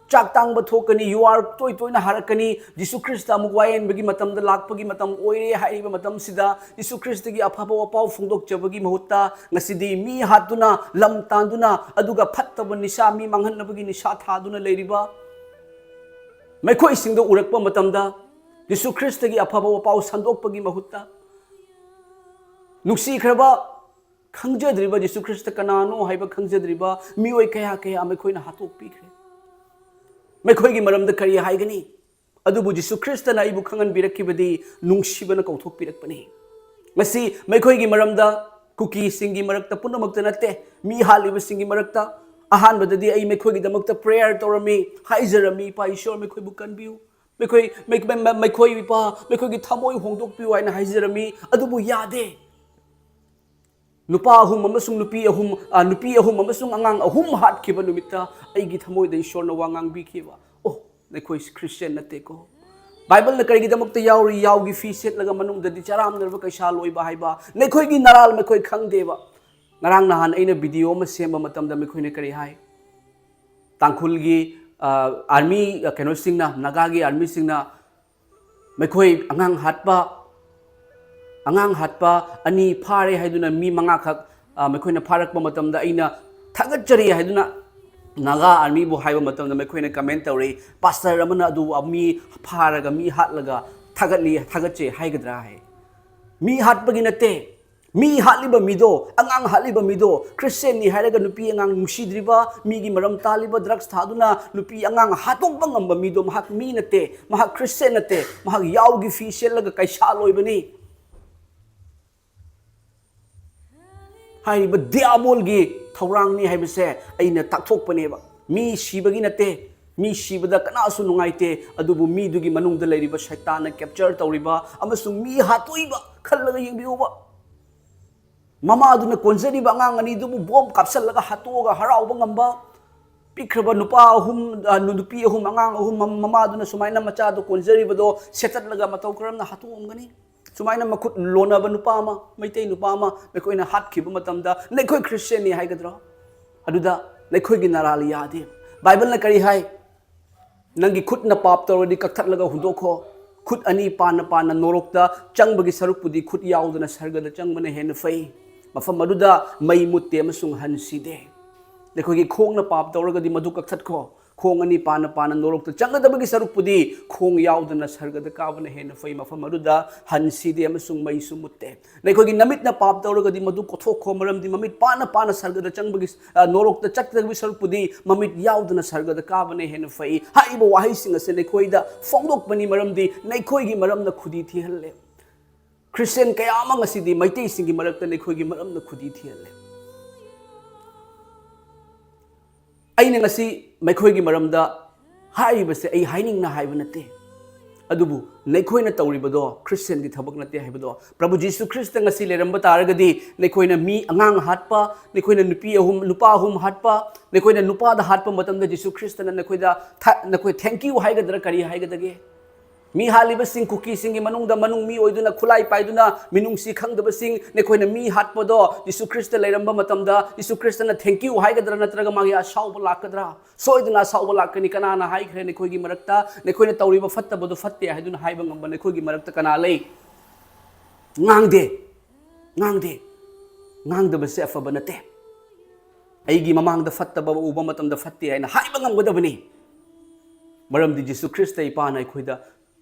ꯆꯥꯛ ꯇꯥꯡꯕ ꯊꯣꯛꯀꯅꯤ, ꯌꯨ ꯑꯥꯔ ꯇꯣꯏ ꯇꯣꯏꯅ ꯍꯥꯔꯛꯀꯅꯤ, ꯖꯤꯁꯨ ꯈ꯭ꯔꯤꯁꯇ ꯑꯃꯨꯛ ꯋꯥꯌꯦꯟꯕꯒꯤ ꯃꯇꯝꯗ ꯂꯥꯛꯄꯒꯤ ꯃꯇꯝ ꯑꯣꯏꯔꯦ ꯍꯥꯏꯔꯤꯕ ꯃꯇꯝꯁꯤꯗ, ꯖꯤꯁꯨ ꯈ꯭ꯔꯤꯁꯇꯒꯤ ꯑꯐꯕ ꯋꯥꯄꯥꯎ ꯐꯣꯡꯗꯣꯛꯆꯕꯒꯤ ꯃꯍꯨꯠꯇ ꯉꯁꯤꯗꯤ ꯃꯤ ꯍꯥꯠꯇꯨꯅ, ꯂꯝ ꯇꯥꯟꯗꯨꯅ, ꯑꯗꯨꯒ ꯐꯠꯇꯕ ꯅꯤꯁꯥ, ꯃꯤ ꯃꯥꯡꯍꯟꯅꯕꯒꯤ ꯅꯤꯁꯥ ꯊꯥꯗꯨꯅ ꯂꯩꯔꯤꯕ ꯃꯈꯣꯏꯁꯤꯡꯗ ꯎꯔꯛꯄ ꯃꯇꯝꯗ, ꯖꯤꯁꯨ ꯈ꯭ꯔꯤꯁꯇꯒꯤ ꯑꯐꯕ ꯋꯥꯄꯥꯎ ꯁꯟꯗꯣꯛꯄꯒꯤ ꯃꯍꯨꯠꯇ, ꯅꯨꯡꯁꯤꯈ꯭ꯔꯕ, ꯈꯪꯖꯗ꯭ꯔꯤꯕ, ꯖꯤꯁꯨ ꯈ꯭ꯔꯤꯁꯇ ꯀꯅꯥꯅꯣ ꯍꯥꯏꯕ ꯈꯪꯖꯗ꯭ꯔꯤꯕ ꯃꯤꯑꯣꯏ ꯀꯌꯥ ꯀꯌꯥ ꯃꯈꯣꯏꯅ ꯍꯥꯠꯇꯣꯛꯄꯤꯈ꯭ꯔꯦ꯫ ꯃꯈꯣꯏꯒꯤ ꯃꯔꯝꯗ ꯀꯔꯤ ꯍꯥꯏꯒꯅꯤ? ꯑꯗꯨꯕꯨ ꯖꯤꯁꯨ ꯈ꯭ꯔꯤꯁꯇꯅ ꯑꯩꯕꯨ ꯈꯪꯍꯟꯕꯤꯔꯛꯈꯤꯕꯗꯤ ꯅꯨꯡꯁꯤꯕꯅ ꯀꯧꯊꯣꯛꯄꯤꯔꯛꯄꯅꯤ꯫ ꯉꯁꯤ ꯃꯈꯣꯏꯒꯤ ꯃꯔꯝꯗ, ꯀꯨꯀꯤꯁꯤꯡꯒꯤ ꯃꯔꯛꯇ ꯄꯨꯝꯅꯃꯛꯇ ꯅꯠꯇꯦ, ꯃꯤ ꯍꯥꯠꯂꯤꯕꯁꯤꯡꯒꯤ ꯃꯔꯛꯇ, ꯑꯍꯥꯟꯕꯗꯗꯤ ꯑꯩ ꯃꯈꯣꯏꯒꯤꯗꯃꯛꯇ ꯄ꯭ꯔꯦꯌꯔ ꯇꯧꯔꯝꯃꯤ, ꯍꯥꯏꯖꯔꯝꯃꯤ, "ꯏꯄꯥ ꯏꯁꯣꯔ, ꯃꯈꯣꯏꯕꯨ ꯀꯟꯕꯤꯌꯨ, ꯃꯈꯣꯏ, ꯃꯩ-, ꯃꯩ-, ꯃꯩ-, ꯃꯈꯣꯏ, ꯏꯄꯥ, ꯃꯈꯣꯏꯒꯤ ꯊꯃꯣꯏ ꯍꯣꯡꯗꯣꯛꯄꯤꯌꯨ" ꯍꯥꯏꯅ ꯍꯥꯏꯖꯔꯝꯃꯤ꯫ ꯑꯗꯨꯕꯨ ꯌꯥꯗꯦ꯫ ꯅꯨꯄꯥ ꯑꯍꯨꯝ ꯑꯃꯁꯨꯡ ꯅꯨꯄꯤ ꯑꯍꯨꯝ, ꯑ, ꯅꯨꯄꯤ ꯑꯍꯨꯝ ꯑꯃꯁꯨꯡ ꯑꯉꯥꯡ ꯑꯍꯨꯝ ꯍꯥꯠꯈꯤꯕ ꯅꯨꯃꯤꯠꯇ ꯑꯩꯒꯤ ꯊꯃꯣꯏꯗ ꯏꯁꯣꯔꯅ ꯋꯥ ꯉꯥꯡꯕꯤꯈꯤꯕ, "ꯑꯣ, ꯅꯈꯣꯏ ꯈ꯭ꯔꯤꯁꯇꯤꯌꯥꯟ ꯅꯠꯇꯦꯀꯣ꯫ ꯕꯥꯏꯕꯜꯅ ꯀꯔꯤꯒꯤꯗꯃꯛꯇ ꯌꯥꯎꯔꯤ? ꯌꯥꯎꯒꯤ ꯐꯤ ꯁꯦꯠꯂꯒ ꯃꯅꯨꯡꯗꯗꯤ ꯆꯔꯥꯝꯅꯔꯕ ꯀꯩꯁꯥ ꯂꯣꯏꯕ ꯍꯥꯏꯕ ꯅꯈꯣꯏꯒꯤ ꯅꯔꯥꯜ ꯃꯈꯣꯏ ꯈꯪꯗꯦꯕ"? ꯉꯔꯥꯡ ꯅꯍꯥꯟ ꯑꯩꯅ ꯚꯤꯗꯤꯑꯣ ꯑꯃ ꯁꯦꯝꯕ ꯃꯇꯝꯗ ꯃꯈꯣꯏꯅ ꯀꯔꯤ ꯍꯥꯏ? ꯇꯥꯡꯈꯨꯜꯒꯤ, ꯑ, ꯑꯥꯔꯃꯤ, ꯑ, ꯀꯩꯅꯣꯁꯤꯡꯅ, ꯅꯥꯒꯥꯒꯤ ꯑꯥꯔꯃꯤꯁꯤꯡꯅ ꯃꯈꯣꯏ ꯑꯉꯥꯡ ꯍꯥꯠꯄ, ꯑꯉꯥꯡ ꯍꯥꯠꯄ ꯑꯅꯤ ꯐꯥꯔꯦ ꯍꯥꯏꯗꯨꯅ ꯃꯤ ꯃꯉꯥꯈꯛ, ꯑ, ꯃꯈꯣꯏꯅ ꯐꯥꯔꯛꯄ ꯃꯇꯝꯗ ꯑꯩꯅ ꯊꯥꯒꯠꯆꯔꯤ ꯍꯥꯏꯗꯨꯅ ꯅꯥꯒꯥ ꯑꯥꯔꯃꯤꯕꯨ ꯍꯥꯏꯕ ꯃꯇꯝꯗ ꯃꯈꯣꯏꯅ ꯀꯃꯦꯟ ꯇꯧꯔꯤ, "ꯄꯥꯁꯇꯔ ꯑꯃꯅ ꯑꯗꯨ ꯃꯤ ꯐꯥꯔꯒ, ꯃꯤ ꯍꯥꯠꯂꯒ ꯊꯥꯒꯠꯂꯤ, ꯊꯥꯒꯠꯆꯩ ꯍꯥꯏꯒꯗ꯭ꯔꯥ?" ꯍꯥꯏ꯫ ꯃꯤ ꯍꯥꯠꯄꯒꯤ ꯅꯠꯇꯦ꯫ ꯃꯤ ꯍꯥꯠꯂꯤꯕ ꯃꯤꯗꯣ, ꯑꯉꯥꯡ ꯍꯥꯠꯂꯤꯕ ꯃꯤꯗꯣ, ꯈ꯭ꯔꯤꯁꯇꯤꯌꯥꯟꯅꯤ ꯍꯥꯏꯔꯒ ꯅꯨꯄꯤ ꯑꯉꯥꯡ ꯅꯨꯡꯁꯤꯗ꯭ꯔꯤꯕ, ꯃꯤꯒꯤ ꯃꯔꯝ ꯇꯥꯜꯂꯤꯕ, ꯗ꯭ꯔꯒꯁ ꯊꯥꯗꯨꯅ ꯅꯨꯄꯤ ꯑꯉꯥꯡ ꯍꯥꯠꯇꯣꯛꯄ ꯉꯝꯕ ꯃꯤꯗꯣ ꯃꯍꯥꯛ ꯃꯤ ꯅꯠꯇꯦ, ꯃꯍꯥꯛ ꯈ꯭ꯔꯤꯁꯇꯤꯌꯥꯟ ꯅꯠꯇꯦ, ꯃꯍꯥꯛ ꯌꯥꯎꯒꯤ ꯐꯤ ꯁꯦꯠꯂꯒ ꯀꯩꯁꯥ ꯂꯣꯏꯕꯅꯤ꯫ ꯍꯥꯏꯔꯤꯕ ꯗꯤꯌꯥꯕꯣꯜꯒꯤ ꯊꯧꯔꯥꯡꯅꯤ ꯍꯥꯏꯕꯁꯦ ꯑꯩꯅ ꯇꯥꯛꯊꯣꯛꯄꯅꯦꯕ꯫ ꯃꯤ ꯁꯤꯕꯒꯤ ꯅꯠꯇꯦ, ꯃꯤ ꯁꯤꯕꯗ ꯀꯅꯥꯁꯨ ꯅꯨꯡꯉꯥꯏꯇꯦ, ꯑꯗꯨꯕꯨ ꯃꯤꯗꯨꯒꯤ ꯃꯅꯨꯡꯗ ꯂꯩꯔꯤꯕ ꯁꯩꯇꯥꯟꯅ ꯀꯦꯞꯆꯔ ꯇꯧꯔꯤꯕ ꯑꯃꯁꯨꯡ ꯃꯤ ꯍꯥꯠꯇꯣꯛꯏꯕ ꯈꯜꯂꯒ ꯌꯦꯡꯕꯤꯌꯨꯕ꯫ ꯃꯃꯥꯗꯨꯅ ꯀꯣꯟꯖꯔꯤꯕ ꯑꯉꯥꯡ ꯑꯅꯤꯗꯨꯕꯨ ꯕꯣꯝ ꯀꯥꯞꯁꯜꯂꯒ ꯍꯥꯠꯇꯣꯛꯑꯒ ꯍꯔꯥꯎꯕ ꯉꯝꯕ, ꯄꯤꯛꯈ꯭ꯔꯕ ꯅꯨꯄꯥ ꯑꯍꯨꯝ, ꯑ, ꯅꯨꯄꯤ ꯑꯍꯨꯝ, ꯑꯉꯥꯡ ꯑꯍꯨꯝ, ꯃ-, ꯃꯃꯥꯗꯨꯅ ꯁꯨꯃꯥꯏꯅ ꯃꯆꯥꯗꯣ ꯀꯣꯟꯖꯔꯤꯕꯗꯣ ꯁꯦꯠꯇꯠꯂꯒ ꯃꯇꯧ ꯀꯔꯝꯅ ꯍꯥꯠꯇꯣꯛꯑꯝꯒꯅꯤ? ꯁꯨꯃꯥꯏꯅ ꯃꯈꯨꯠ ꯂꯣꯟꯅꯕ ꯅꯨꯄꯥ ꯑꯃ, ꯃꯩꯇꯩ ꯅꯨꯄꯥ ꯑꯃ ꯃꯈꯣꯏꯅ ꯍꯥꯠꯈꯤꯕ ꯃꯇꯝꯗ ꯅꯈꯣꯏ ꯈ꯭ꯔꯤꯁꯇꯤꯌꯥꯟꯅꯤ ꯍꯥꯏꯒꯗ꯭ꯔꯣ? ꯑꯗꯨꯗ ꯅꯈꯣꯏꯒꯤ ꯅꯔꯥꯜ ꯌꯥꯗꯦ꯫ ꯕꯥꯏꯕꯜꯅ ꯀꯔꯤ ꯍꯥꯏ? "ꯅꯪꯒꯤ ꯈꯨꯠꯅ ꯄꯥꯞ ꯇꯧꯔꯗꯤ ꯀꯛꯊꯠꯂꯒ ꯍꯨꯟꯗꯣꯛꯈꯣ꯫ ꯈꯨꯠ ꯑꯅꯤ ꯄꯥꯟꯅ ꯄꯥꯟꯅ ꯅꯣꯔꯣꯛꯇ ꯆꯪꯕꯒꯤ ꯁꯔꯨꯛꯄꯨꯗꯤ ꯈꯨꯠ ꯌꯥꯎꯗꯅ ꯁꯔꯒꯗ ꯆꯪꯕꯅ ꯍꯦꯟꯅ ꯐꯩ꯫ ꯃꯐꯝ ꯑꯗꯨꯗ ꯃꯩ ꯃꯨꯠꯇꯦ ꯑꯃꯁꯨꯡ ꯍꯟ ꯁꯤꯗꯦ꯫ ꯅꯈꯣꯏꯒꯤ ꯈꯣꯡꯅ ꯄꯥꯞ ꯇꯧꯔꯒꯗꯤ ꯃꯗꯨ ꯀꯛꯊꯠꯈꯣ꯫ ꯈꯣꯡ ꯑꯅꯤ ꯄꯥꯟꯅ ꯄꯥꯟꯅ ꯅꯣꯔꯣꯛꯇ ꯆꯪꯒꯗꯕꯒꯤ ꯁꯔꯨꯛꯄꯨꯗꯤ ꯈꯣꯡ ꯌꯥꯎꯗꯅ ꯁꯔꯒꯗ ꯀꯥꯕꯅ ꯍꯦꯟꯅ ꯐꯩ꯫ ꯃꯐꯝ ꯑꯗꯨꯗ ꯍꯟ ꯁꯤꯗꯦ ꯑꯃꯁꯨꯡ ꯃꯩꯁꯨ ꯃꯨꯠꯇꯦ꯫ ꯅꯈꯣꯏꯒꯤ ꯅꯃꯤꯠꯅ ꯄꯥꯞ ꯇꯧꯔꯒꯗꯤ ꯃꯗꯨ ꯀꯣꯊꯣꯛꯈꯣ, ꯃꯔꯝꯗꯤ ꯃꯃꯤꯠ ꯄꯥꯟꯅ ꯄꯥꯟꯅ ꯁꯔꯒꯗ ꯆꯪꯕꯒꯤ, ꯑ, ꯅꯣꯔꯣꯛꯇ ꯆꯠꯀꯗꯕꯒꯤ ꯁꯔꯨꯛꯄꯨꯗꯤ ꯃꯃꯤꯠ ꯌꯥꯎꯗꯅ ꯁꯔꯒꯗ ꯀꯥꯕꯅ ꯍꯦꯟꯅ ꯐꯩ"꯫ ꯍꯥꯏꯔꯤꯕ ꯋꯥꯍꯩꯁꯤꯡ ꯑꯁꯤ ꯅꯈꯣꯏꯗ ꯐꯣꯡꯗꯣꯛꯄꯅꯤ, ꯃꯔꯝꯗꯤ ꯅꯈꯣꯏꯒꯤ ꯃꯔꯝꯅ ꯈꯨꯗꯤ ꯊꯤꯍꯜꯂꯦ꯫ ꯈ꯭ꯔꯤꯁꯇꯤꯌꯥꯟ ꯀꯌꯥ ꯑꯃ ꯉꯁꯤꯗꯤ ꯃꯩꯇꯩꯁꯤꯡꯒꯤ ꯃꯔꯛꯇ ꯅꯈꯣꯏꯒꯤ ꯃꯔꯝꯅ ꯈꯨꯗꯤ ꯊꯤꯍꯜꯂꯦ꯫ ꯑꯩꯅ ꯉꯁꯤ ꯃꯈꯣꯏꯒꯤ ꯃꯔꯝꯗ ꯍꯥꯏꯔꯤꯕꯁꯦ ꯑꯩ ꯍꯥꯏꯅꯤꯡꯅ ꯍꯥꯏꯕ ꯅꯠꯇꯦ꯫ ꯑꯗꯨꯕꯨ ꯅꯈꯣꯏꯅ ꯇꯧꯔꯤꯕꯗꯣ ꯈ꯭ꯔꯤꯁꯇꯤꯌꯟꯒꯤ ꯊꯕꯛ ꯅꯠꯇꯦ ꯍꯥꯏꯕꯗꯣ꯫ ꯄ꯭ꯔꯚꯨ ꯖꯤꯁꯨ ꯈ꯭ꯔꯤꯁꯇ ꯉꯁꯤ ꯂꯩꯔꯝꯕ ꯇꯥꯔꯒꯗꯤ ꯅꯈꯣꯏꯅ ꯃꯤ ꯑꯉꯥꯡ ꯍꯥꯠꯄ, ꯅꯈꯣꯏꯅ ꯅꯨꯄꯤ ꯑꯍꯨꯝ, ꯅꯨꯄꯥ ꯑꯍꯨꯝ ꯍꯥꯠꯄ, ꯅꯈꯣꯏꯅ ꯅꯨꯄꯥꯗ ꯍꯥꯠꯄ ꯃꯇꯝꯗ ꯖꯤꯁꯨ ꯈ꯭ꯔꯤꯁꯇꯅ ꯅꯈꯣꯏꯗ ꯊ-, ꯅꯈꯣꯏ thank you ꯍꯥꯏꯒꯗ꯭ꯔꯥ, ꯀꯔꯤ ꯍꯥꯏꯒꯗꯒꯦ? ꯃꯤ ꯍꯥꯠꯂꯤꯕꯁꯤꯡ, ꯀꯨꯀꯤꯁꯤꯡꯒꯤ ꯃꯅꯨꯡꯗ ꯃꯅꯨꯡ ꯃꯤ ꯑꯣꯏꯗꯨꯅ, ꯈꯨꯠꯂꯥꯏ ꯄꯥꯏꯗꯨꯅ, ꯃꯤꯅꯨꯡꯁꯤ ꯈꯪꯗꯕꯁꯤꯡ, ꯅꯈꯣꯏꯅ ꯃꯤ ꯍꯥꯠꯄꯗꯣ ꯖꯤꯁꯨ ꯈ꯭ꯔꯤꯁꯇ ꯂꯩꯔꯝꯕ ꯃꯇꯝꯗ ꯖꯤꯁꯨ ꯈ꯭ꯔꯤꯁꯇꯅ thank you ꯍꯥꯏꯒꯗ꯭ꯔꯥ, ꯅꯠꯇ꯭ꯔꯒ ꯃꯥꯒꯤ ꯑꯁꯥꯎꯕ ꯂꯥꯛꯀꯗ꯭ꯔꯥ? ꯁꯣꯏꯗꯅ ꯑꯁꯥꯎꯕ ꯂꯥꯛꯀꯅꯤ꯫ ꯀꯅꯥꯅ ꯍꯥꯏꯈ꯭ꯔꯦ ꯅꯈꯣꯏꯒꯤ ꯃꯔꯛꯇ ꯅꯈꯣꯏꯅ ꯇꯧꯔꯤꯕ ꯐꯠꯇꯕꯗꯨ ꯐꯠꯇꯦ ꯍꯥꯏꯗꯨꯅ ꯍꯥꯏꯕ ꯉꯝꯕ ꯅꯈꯣꯏꯒꯤ ꯃꯔꯛꯇ ꯀꯅꯥ ꯂꯩ? ꯉꯥꯡꯗꯦ, ꯉꯥꯡꯗꯦ꯫ ꯉꯥꯡꯗꯕꯁꯦ ꯑꯐꯕ ꯅꯠꯇꯦ꯫ ꯑꯩꯒꯤ ꯃꯃꯥꯡꯗ ꯐꯠꯇꯕ ꯎꯕ ꯃꯇꯝꯗ ꯐꯠꯇꯦ ꯍꯥꯏꯅ ꯍꯥꯏꯕ ꯉꯝꯒꯗꯕꯅꯤ꯫ ꯃꯔꯝꯗꯤ ꯖꯤꯁꯨ ꯈ꯭ꯔꯤꯁꯇ ꯏꯄꯥꯅ ꯑꯩꯈꯣꯏꯗ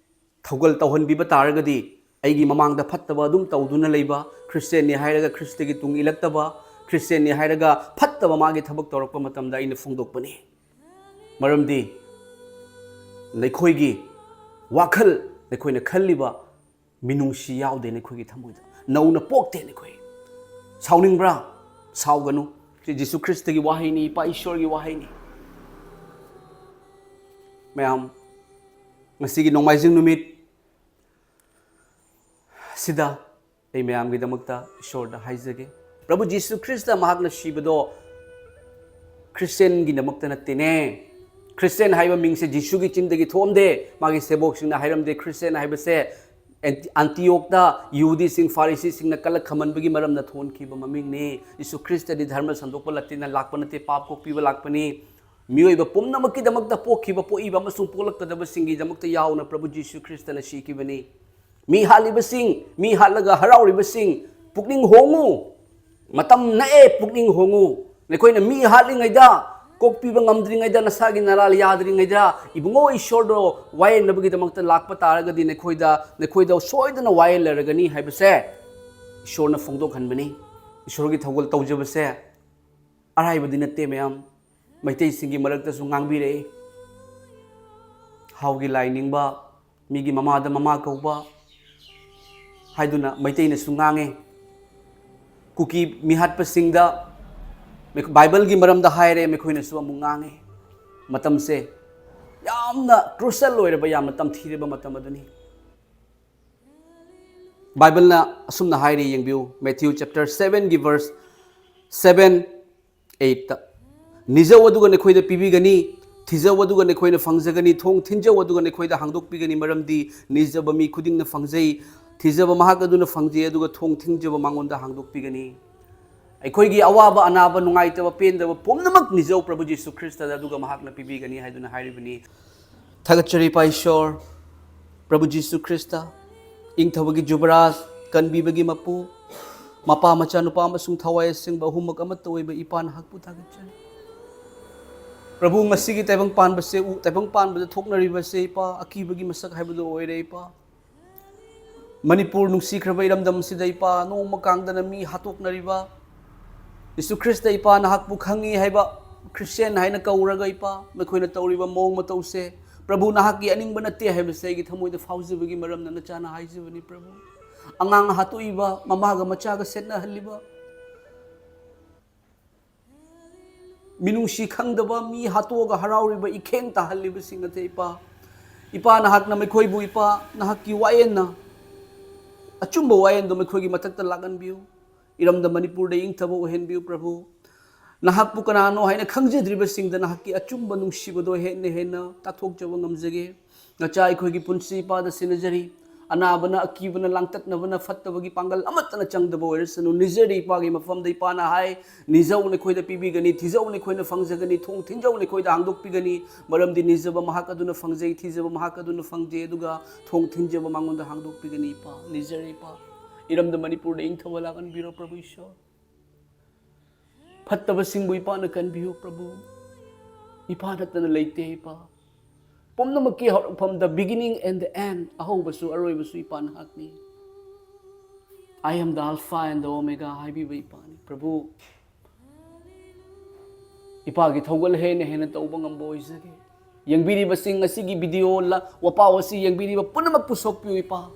ꯊꯧꯒꯜ ꯇꯧꯍꯟꯕꯤꯕ ꯇꯥꯔꯒꯗꯤ, ꯑꯩꯒꯤ ꯃꯃꯥꯡꯗ ꯐꯠꯇꯕ ꯑꯗꯨꯝ ꯇꯧꯗꯨꯅ ꯂꯩꯕ, ꯈ꯭ꯔꯤꯁꯇꯤꯌꯟꯅꯤ ꯍꯥꯏꯔꯒ ꯈ꯭ꯔꯤꯁꯇꯒꯤ ꯇꯨꯡ ꯏꯜꯂꯛꯇꯕ, ꯈ꯭ꯔꯤꯁꯇꯤꯌꯟꯅꯤ ꯍꯥꯏꯔꯒ ꯐꯠꯇꯕ ꯃꯥꯒꯤ ꯊꯕꯛ ꯇꯧꯔꯛꯄ ꯃꯇꯝꯗ ꯑꯩꯅ ꯐꯣꯡꯗꯣꯛꯄꯅꯤ꯫ ꯃꯔꯝꯗꯤ ꯅꯈꯣꯏꯒꯤ ꯋꯥꯈꯜ, ꯅꯈꯣꯏꯅ ꯈꯜꯂꯤꯕ ꯃꯤꯅꯨꯡꯁꯤ ꯌꯥꯎꯗꯦ ꯅꯈꯣꯏꯒꯤ ꯊꯃꯣꯏꯗ꯫ ꯅꯧꯅ ꯄꯣꯛꯇꯦ ꯅꯈꯣꯏ꯫ ꯁꯥꯎꯅꯤꯡꯕ꯭ꯔꯥ? ꯁꯥꯎꯒꯅꯨ꯫ ꯁꯤ ꯖꯤꯁꯨ ꯈ꯭ꯔꯤꯁꯇꯒꯤ ꯋꯥꯍꯩꯅꯤ, ꯏꯄꯥ ꯏꯁꯣꯔꯒꯤ ꯋꯥꯍꯩꯅꯤ꯫ ꯃꯌꯥꯝ, ꯉꯁꯤꯒꯤ ꯅꯣꯡꯃꯥꯏꯖꯤꯡ ꯅꯨꯃꯤꯠ ꯁꯤꯗ ꯑꯩ ꯃꯌꯥꯝꯒꯤꯗꯃꯛꯇ ꯏꯁꯣꯔꯗ ꯍꯥꯏꯖꯒꯦ, ꯄ꯭ꯔꯚꯨ ꯖꯤꯁꯨ ꯈ꯭ꯔꯤꯁꯇ ꯃꯍꯥꯛꯅ ꯁꯤꯕꯗꯣ ꯈ꯭ꯔꯤꯁꯇꯤꯌꯟꯒꯤꯗꯃꯛꯇ ꯅꯠꯇꯦꯅꯦ꯫ ꯈ꯭ꯔꯤꯁꯇꯤꯌꯟ ꯍꯥꯏꯕ ꯃꯤꯡꯁꯦ ꯖꯤꯁꯨꯒꯤ ꯆꯤꯟꯗꯒꯤ ꯊꯣꯛꯑꯝꯗꯦ꯫ ꯃꯥꯒꯤ ꯁꯦꯕꯣꯛꯁꯤꯡꯅ ꯍꯥꯏꯔꯝꯗꯦ ꯈ꯭ꯔꯤꯁꯇꯤꯌꯟ ꯍꯥꯏꯕꯁꯦ ꯑꯦꯟꯇꯤ-, ꯑꯟꯇꯤꯌꯣꯛꯇ ꯌꯨꯗꯤꯁꯤꯡ, ꯐꯥꯔꯤꯁꯤꯁꯤꯡꯅ ꯀꯂꯛ ꯈꯝꯍꯟꯕꯒꯤ ꯃꯔꯝꯅ ꯊꯣꯟꯈꯤꯕ ꯃꯃꯤꯡꯅꯤ꯫ ꯖꯤꯁꯨ ꯈ꯭ꯔꯤꯁꯇꯗꯤ ꯙꯔꯃ ꯁꯟꯗꯣꯛꯄ ꯂꯥꯛꯇꯦꯅ ꯂꯥꯛꯄ ꯅꯠꯇꯦ, ꯄꯥꯞ ꯀꯣꯛꯄꯤꯕ ꯂꯥꯛꯄꯅꯤ꯫ ꯃꯤꯑꯣꯏꯕ ꯄꯨꯝꯅꯃꯛꯀꯤꯗꯃꯛꯇ ꯄꯣꯛꯈꯤꯕ, ꯄꯣꯛꯏꯕ ꯑꯃꯁꯨꯡ ꯄꯣꯛꯂꯛꯀꯗꯕꯁꯤꯡꯒꯤꯗꯃꯛꯇ ꯌꯥꯎꯅ ꯄ꯭ꯔꯚꯨ ꯖꯤꯁꯨ ꯈ꯭ꯔꯤꯁꯇꯅ ꯁꯤꯈꯤꯕꯅꯤ꯫ ꯃꯤ ꯍꯥꯠꯂꯤꯕꯁꯤꯡ, ꯃꯤ ꯍꯥꯠꯂꯒ ꯍꯔꯥꯎꯔꯤꯕꯁꯤꯡ, ꯄꯨꯛꯅꯤꯡ ꯍꯣꯡꯉꯨ꯫ ꯃꯇꯝ ꯅꯛꯑꯦ, ꯄꯨꯛꯅꯤꯡ ꯍꯣꯡꯉꯨ꯫ ꯅꯈꯣꯏꯅ ꯃꯤ ꯍꯥꯠꯂꯤꯉꯩꯗ, ꯀꯣꯛꯄꯤꯕ ꯉꯝꯗ꯭ꯔꯤꯉꯩꯗ, ꯅꯁꯥꯒꯤ ꯅꯔꯥꯜ ꯌꯥꯗ꯭ꯔꯤꯉꯩꯗ, ꯏꯕꯨꯡꯉꯣ ꯏꯁꯣꯔꯗꯣ ꯋꯥꯌꯦꯜꯅꯕꯒꯤꯗꯃꯛꯇ ꯂꯥꯛꯄ ꯇꯥꯔꯒꯗꯤ ꯅꯈꯣꯏꯗ, ꯅꯈꯣꯏꯗ ꯁꯣꯏꯗꯅ ꯋꯥꯌꯦꯜꯂꯔꯒꯅꯤ ꯍꯥꯏꯕꯁꯦ ꯏꯁꯣꯔꯅ ꯐꯣꯡꯗꯣꯛꯍꯟꯕꯅꯤ꯫ ꯏꯁꯣꯔꯒꯤ ꯊꯧꯒꯜ ꯇꯧꯖꯕꯁꯦ ꯑꯔꯥꯏꯕꯗꯤ ꯅꯠꯇꯦ ꯃꯌꯥꯝ꯫ ꯃꯩꯇꯩꯁꯤꯡꯒꯤ ꯃꯔꯛꯇꯁꯨ ꯉꯥꯡꯕꯤꯔꯛꯏ꯫ ꯍꯥꯎꯒꯤ ꯂꯥꯏ ꯅꯤꯡꯕ, ꯃꯤꯒꯤ ꯃꯃꯥꯗ ꯃꯃꯥ ꯀꯧꯕ ꯍꯥꯏꯗꯨꯅ ꯃꯩꯇꯩꯅꯁꯨ ꯉꯥꯡꯉꯤ꯫ ꯀꯨꯀꯤ ꯃꯤꯍꯥꯠꯄꯁꯤꯡꯗ ꯃꯩ-, ꯕꯥꯏꯕꯜꯒꯤ ꯃꯔꯝꯗ ꯍꯥꯏꯔꯦ, ꯃꯈꯣꯏꯅꯁꯨ ꯑꯃꯨꯛ ꯉꯥꯡꯉꯤ꯫ ꯃꯇꯝꯁꯦ ꯌꯥꯝꯅ ꯀ꯭ꯔꯨꯁꯦꯜ ꯑꯣꯏꯔꯕ, ꯌꯥꯝꯅ ꯇꯝꯊꯤꯔꯕ ꯃꯇꯝ ꯑꯗꯨꯅꯤ꯫ ꯕꯥꯏꯕꯜꯅ ꯑꯁꯨꯝꯅ ꯍꯥꯏꯔꯤ, ꯌꯦꯡꯕꯤꯌꯨ, ꯃꯦꯊ꯭ꯌꯨ ꯆꯦꯞꯇꯔ ꯁꯕꯦꯟꯒꯤ ꯚꯔꯁ ꯁꯕꯦꯟ, ꯑꯩꯠꯇ, "ꯅꯤꯖꯧ ꯑꯗꯨꯒ ꯅꯈꯣꯏꯗ ꯄꯤꯕꯤꯒꯅꯤ, ꯊꯤꯖꯧ ꯑꯗꯨꯒ ꯅꯈꯣꯏꯅ ꯐꯪꯖꯒꯅꯤ, ꯊꯣꯡ ꯊꯤꯟꯖꯧ ꯑꯗꯨꯒ ꯅꯈꯣꯏꯗ ꯍꯥꯡꯗꯣꯛꯄꯤꯒꯅꯤ, ꯃꯔꯝꯗꯤ ꯅꯤꯖꯕ ꯃꯤ ꯈꯨꯗꯤꯡꯅ ꯐꯪꯖꯩ, ꯊꯤꯖꯕ ꯃꯍꯥꯛ ꯑꯗꯨꯅ ꯐꯪꯖꯩ, ꯑꯗꯨꯒ ꯊꯣꯡ ꯊꯤꯟꯖꯕ ꯃꯉꯣꯟꯗ ꯍꯥꯡꯗꯣꯛꯄꯤꯒꯅꯤ"꯫ ꯑꯩꯈꯣꯏꯒꯤ ꯑꯋꯥꯕ, ꯑꯅꯥꯕ, ꯅꯨꯡꯉꯥꯏꯇꯕ, ꯄꯦꯟꯗꯕ ꯄꯨꯝꯅꯃꯛ ꯅꯤꯖꯧ ꯄ꯭ꯔꯚꯨ ꯖꯤꯁꯨ ꯈ꯭ꯔꯤꯁꯇꯗ, ꯑꯗꯨꯒ ꯃꯍꯥꯛꯅ ꯄꯤꯕꯤꯒꯅꯤ ꯍꯥꯏꯗꯨꯅ ꯍꯥꯏꯔꯤꯕꯅꯤ꯫ ꯊꯥꯒꯠꯆꯔꯤ ꯏꯄꯥ ꯏꯁꯣꯔ, ꯄ꯭ꯔꯚꯨ ꯖꯤꯁꯨ ꯈ꯭ꯔꯤꯁꯇ, ꯏꯪꯊꯕꯒꯤ ꯖꯨꯕꯔꯥꯖ, ꯀꯟꯕꯤꯕꯒꯤ ꯃꯄꯨ, ꯃꯄꯥ, ꯃꯆꯥ, ꯅꯨꯄꯥ ꯑꯃꯁꯨꯡ ꯊꯋꯥꯏ ꯑꯁꯦꯡꯕ ꯑꯍꯨꯝꯃꯛ ꯑꯃꯠꯇ ꯑꯣꯏꯕ ꯏꯄꯥ, ꯅꯍꯥꯛꯄꯨ ꯊꯥꯒꯠꯆꯔꯤ꯫ ꯄ꯭ꯔꯚꯨ, ꯉꯁꯤꯒꯤ ꯇꯥꯏꯕꯪ ꯄꯥꯟꯕꯁꯦ ꯎ-, ꯇꯥꯏꯕꯪ ꯄꯥꯟꯕꯗ ꯊꯣꯛꯅꯔꯤꯕꯁꯦ ꯏꯄꯥ, ꯑꯀꯤꯕꯒꯤ ꯃꯁꯛ ꯍꯥꯏꯕꯗꯨ ꯑꯣꯏꯔꯦ ꯏꯄꯥ꯫ ꯃꯅꯤꯄꯨꯔ ꯅꯨꯡꯁꯤꯈ꯭ꯔꯕ ꯏꯔꯝꯗꯝ ꯑꯁꯤꯗ ꯏꯄꯥ, ꯅꯣꯡꯃ ꯀꯥꯡꯗꯅ ꯃꯤ ꯍꯥꯠꯇꯣꯛꯅꯔꯤꯕ, ꯖꯤꯁꯨ ꯈ꯭ꯔꯤꯁꯇ ꯏꯄꯥ ꯅꯍꯥꯛꯄꯨ ꯈꯪꯉꯤ ꯍꯥꯏꯕ ꯈ꯭ꯔꯤꯁꯇꯤꯌꯥꯟ ꯍꯥꯏꯅ ꯀꯧꯔꯒ ꯏꯄꯥ, ꯃꯈꯣꯏꯅ ꯇꯧꯔꯤꯕ ꯃꯑꯣꯡ ꯃꯇꯧꯁꯦ, ꯄ꯭ꯔꯚꯨ, ꯅꯍꯥꯛꯀꯤ ꯑꯅꯤꯡꯕ ꯅꯠꯇꯦ ꯍꯥꯏꯕꯁꯦ ꯑꯩꯒꯤ ꯊꯃꯣꯏꯗ ꯐꯥꯎꯖꯕꯒꯤ ꯃꯔꯝꯅ ꯅꯆꯥꯅ ꯍꯥꯏꯖꯕꯅꯤ ꯄ꯭ꯔꯚꯨ꯫ ꯑꯉꯥꯡ ꯍꯥꯠꯇꯣꯛꯏꯕ, ꯃꯃꯥꯒ ꯃꯆꯥꯒ ꯁꯦꯠꯅꯍꯜꯂꯤꯕ, ꯃꯤꯅꯨꯡꯁꯤ ꯈꯪꯗꯕ, ꯃꯤ ꯍꯥꯠꯇꯣꯛꯑꯒ ꯍꯔꯥꯎꯔꯤꯕ, ꯏꯈꯦꯡ ꯇꯥꯍꯜꯂꯤꯕꯁꯤꯡ ꯑꯗꯨ ꯏꯄꯥ, ꯏꯄꯥ ꯅꯍꯥꯛꯅ ꯃꯈꯣꯏꯕꯨ ꯏꯄꯥ ꯅꯍꯥꯛꯀꯤ ꯋꯥꯌꯦꯜꯅ, ꯑꯆꯨꯝꯕ ꯋꯥꯌꯦꯜꯗꯣ ꯃꯈꯣꯏꯒꯤ ꯃꯊꯛꯇ ꯂꯥꯛꯍꯟꯕꯤꯌꯨ꯫ ꯏꯔꯝꯗꯝ ꯃꯅꯤꯄꯨꯔꯗ ꯏꯪꯊꯕ ꯑꯣꯏꯍꯟꯕꯤꯌꯨ ꯄ꯭ꯔꯚꯨ꯫ ꯅꯍꯥꯛꯄꯨ ꯀꯅꯥꯅꯣ ꯍꯥꯏꯅ ꯈꯪꯖꯗ꯭ꯔꯤꯕꯁꯤꯡꯗ ꯅꯍꯥꯛꯀꯤ ꯑꯆꯨꯝꯕ ꯅꯨꯡꯁꯤꯕꯗꯣ ꯍꯦꯟꯅ ꯍꯦꯟꯅ ꯇꯥꯊꯣꯛꯆꯕ ꯉꯝꯖꯒꯦ꯫ ꯅꯆꯥ ꯑꯩꯈꯣꯏꯒꯤ ꯄꯨꯟꯁꯤ ꯏꯄꯥꯗ ꯁꯤꯟꯅꯖꯔꯤ꯫ ꯑꯅꯥꯕꯅ, ꯑꯀꯤꯕꯅ, ꯂꯥꯡꯇꯛꯅꯕꯅ ꯐꯠꯇꯕꯒꯤ ꯄꯥꯡꯒꯜ ꯑꯃꯠꯇꯅ ꯆꯪꯗꯕ ꯑꯣꯏꯔꯁꯅꯨ꯫ ꯅꯤꯖꯔꯤ ꯏꯄꯥꯒꯤ ꯃꯐꯝꯗ꯫ ꯏꯄꯥꯅ ꯍꯥꯏ, "ꯅꯤꯖꯧ, ꯅꯈꯣꯏꯗ ꯄꯤꯕꯤꯒꯅꯤ, ꯊꯤꯖꯧ, ꯅꯈꯣꯏꯅ ꯐꯪꯖꯒꯅꯤ, ꯊꯣꯡ ꯊꯤꯟꯖꯧ, ꯅꯈꯣꯏꯗ ꯍꯥꯡꯗꯣꯛꯄꯤꯒꯅꯤ, ꯃꯔꯝꯗꯤ ꯅꯤꯖꯕ ꯃꯍꯥꯛ ꯑꯗꯨꯅ ꯐꯪꯖꯩ, ꯊꯤꯖꯕ ꯃꯍꯥꯛ ꯑꯗꯨꯅ ꯐꯪꯖꯩ, ꯑꯗꯨꯒ ꯊꯣꯡ ꯊꯤꯟꯖꯕ ꯃꯉꯣꯟꯗ ꯍꯥꯡꯗꯣꯛꯄꯤꯒꯅꯤ"꯫ ꯏꯄꯥ, ꯅꯤꯖꯔꯤ ꯏꯄꯥ, ꯏꯔꯝꯗꯝ ꯃꯅꯤꯄꯨꯔꯗ ꯏꯪꯊꯕ ꯂꯥꯛꯍꯟꯕꯤꯔꯣ ꯄ꯭ꯔꯚꯨ ꯏꯁꯣꯔ꯫ ꯐꯠꯇꯕꯁꯤꯡꯕꯨ ꯏꯄꯥꯅ ꯀꯟꯕꯤꯌꯨ ꯄ꯭ꯔꯚꯨ꯫ ꯏꯄꯥ ꯅꯠꯇꯅ ꯂꯩꯇꯦ ꯏꯄꯥ꯫ ꯄꯨꯝꯅꯃꯛꯀꯤ ꯍꯧꯔꯛꯐꯝ, the beginning and the end, ꯑꯍꯧꯕꯁꯨ ꯑꯔꯣꯏꯕꯁꯨ ꯏꯄꯥ ꯅꯍꯥꯛꯅꯤ꯫ "I am the Alpha and the Omega" ꯍꯥꯏꯕꯤꯕ ꯏꯄꯥꯅꯤ ꯄ꯭ꯔꯚꯨ꯫ ꯏꯄꯥꯒꯤ ꯊꯧꯒꯜ ꯍꯦꯟꯅ ꯍꯦꯟꯅ ꯇꯧꯕ ꯉꯝꯕ ꯑꯣꯏꯖꯒꯦ꯫ ꯌꯦꯡꯕꯤꯔꯤꯕꯁꯤꯡ, ꯉꯁꯤꯒꯤ ꯚꯤꯗꯤꯑꯣ ꯂ-, ꯋꯥꯄꯥꯎ ꯑꯁꯤ ꯌꯦꯡꯕꯤꯔꯤꯕ ꯄꯨꯝꯅꯃꯛꯄꯨ ꯁꯣꯛꯄꯤꯌꯨ ꯏꯄꯥ꯫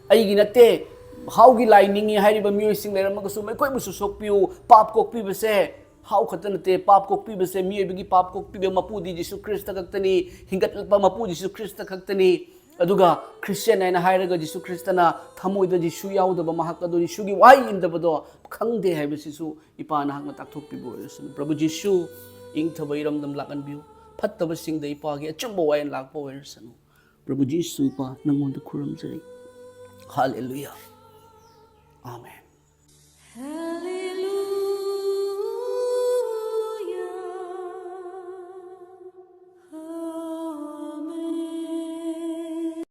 ꯑꯩꯒꯤ ꯅꯠꯇꯦ, ꯍꯥꯎꯒꯤ ꯂꯥꯏ ꯅꯤꯡꯉꯤ ꯍꯥꯏꯔꯤꯕ ꯃꯤꯑꯣꯏꯁꯤꯡ ꯂꯩꯔꯝꯃꯒꯁꯨ ꯃꯈꯣꯏꯕꯨꯁꯨ ꯁꯣꯛꯄꯤꯌꯨ꯫ ꯄꯥꯞ ꯀꯣꯛꯄꯤꯕꯁꯦ ꯍꯥꯎ ꯈꯛꯇ ꯅꯠꯇꯦ, ꯄꯥꯞ ꯀꯣꯛꯄꯤꯕꯁꯦ, ꯃꯤꯑꯣꯏꯕꯒꯤ ꯄꯥꯞ ꯀꯣꯛꯄꯤꯕ ꯃꯄꯨꯗꯤ ꯖꯤꯁꯨ ꯈ꯭ꯔꯤꯁꯇ ꯈꯛꯇꯅꯤ, ꯍꯤꯡꯒꯠꯂꯛꯄ ꯃꯄꯨ ꯖꯤꯁꯨ ꯈ꯭ꯔꯤꯁꯇ ꯈꯛꯇꯅꯤ꯫ ꯑꯗꯨꯒ ꯈ꯭ꯔꯤꯁꯇꯤꯌꯥꯟ ꯍꯥꯏꯅ ꯍꯥꯏꯔꯒ ꯖꯤꯁꯨ ꯈ꯭ꯔꯤꯁꯇꯅ ꯊꯃꯣꯏꯗ ꯖꯤꯁꯨ ꯌꯥꯎꯗꯕ, ꯃꯍꯥꯛ ꯑꯗꯨ ꯖꯤꯁꯨꯒꯤ ꯋꯥꯍꯩ ꯏꯟꯗꯕꯗꯣ ꯈꯪꯗꯦ ꯍꯥꯏꯕꯁꯤꯁꯨ ꯏꯄꯥ ꯅꯍꯥꯛꯅ ꯇꯥꯛꯊꯣꯛꯄꯤꯕ ꯑꯣꯏꯔꯁꯅꯨ꯫ ꯄ꯭ꯔꯚꯨ ꯖꯤꯁꯨ, ꯏꯪꯊꯕ ꯏꯔꯝꯗꯝ ꯂꯥꯛꯍꯟꯕꯤꯌꯨ꯫ ꯐꯠꯇꯕꯁꯤꯡꯗ ꯏꯄꯥꯒꯤ ꯑꯆꯨꯝꯕ ꯋꯥꯌꯦꯜ ꯂꯥꯛꯄ ꯑꯣꯏꯔꯁꯅꯨ꯫ ꯄ꯭ꯔꯚꯨ ꯖꯤꯁꯨ ꯏꯄꯥ ꯅꯪꯉꯣꯟꯗ ꯈꯨꯔꯨꯝꯖꯔꯤ꯫ ꯍꯥꯂꯦꯂꯨꯌꯥ꯫ ꯑꯥꯃꯦꯟ꯫